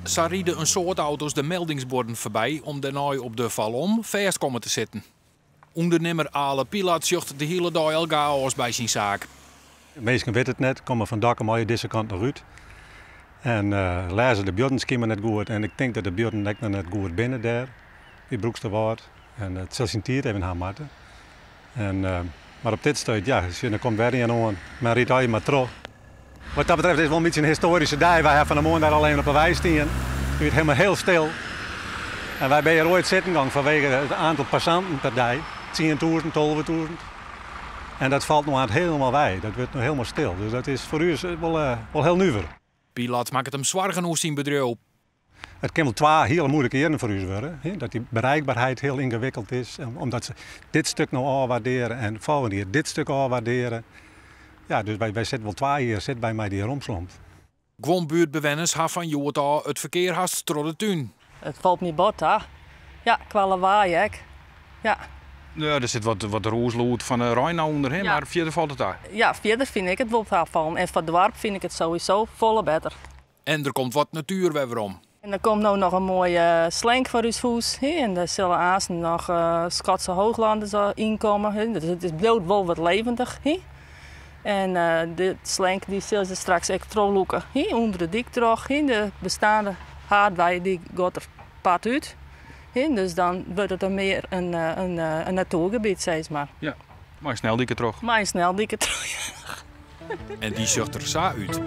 Sa ride in soad auto's de meldingsbuorden foarby om dêrnei op de Falom fêst komme te sitten. Undernimmer Ale Pilat sjocht de hiele dei al gaos by syn saak. Minsken witte it net, komme fan Dokkum allegear dizze kant noch út. En lêze de buorden skynber net goed. En ik tink dat de buorden ek noch net goed binne dêr by Broeksterwâld. En it sil syn tiid even ha moatte. En, mar op dit stuit, ja, sjoch, der komt wer ien oan. Men rydt allegear mar troch. Wat dat betreft is it wol in bytsje in histoaryske dei. Wy ha fan 'e moarn dêr al even op 'e wei stien. It wie helemaal hiel stil. En wy binne hjir oait sitten gong fanwege it oantal passanten per dei, 10.000, 12.000. En dat falt no aanst hielendal wei. Dat wurdt no hielendal stil. Dus dat is foar ús wol hiel nuver. Pilat makket him soargen oer syn bedriuw. It kin wol twa hiele muoilike jierren foar ús wurde. Dat dy bereikberheid hiel yngewikkeld is, omdat se dit stik no ôfwaardearje en folgjend jier dit stik ôfwaardearje. Ja, dus wy sitte wol 2 jier sitte wy mei dy romslomp. Guon buertbewenners ha fan hjoed ôf it ferkear hast troch de tún. It falt my bot ta. Ja, kwa lawaai ek. Ja. Ja, der sit wat rûslûd fan de rein no ûnder, hè? Mar fierder falt it ta. Ja, fierder fyn ik it wol tafallen. En foar it doarp fyn ik it sowieso folle better. En der komt wat natuer wer werom. En der komt no noch in moaie slenk foar ús hûs. En der sille aansten noch Skotse Hooglanders ynkomme. Dus it bliuwt wol wat levendig. En de slenk dy sille se straks ek trochlûke ûnder de dyk troch. De besteande haadwei dy giet der part út. Dus dan wurdt it mear in natoergebiet, sis mar. Ja, mei in sneldyk dertroch. Mei in sneldyk dertroch, ja. En dy sjocht der sa út.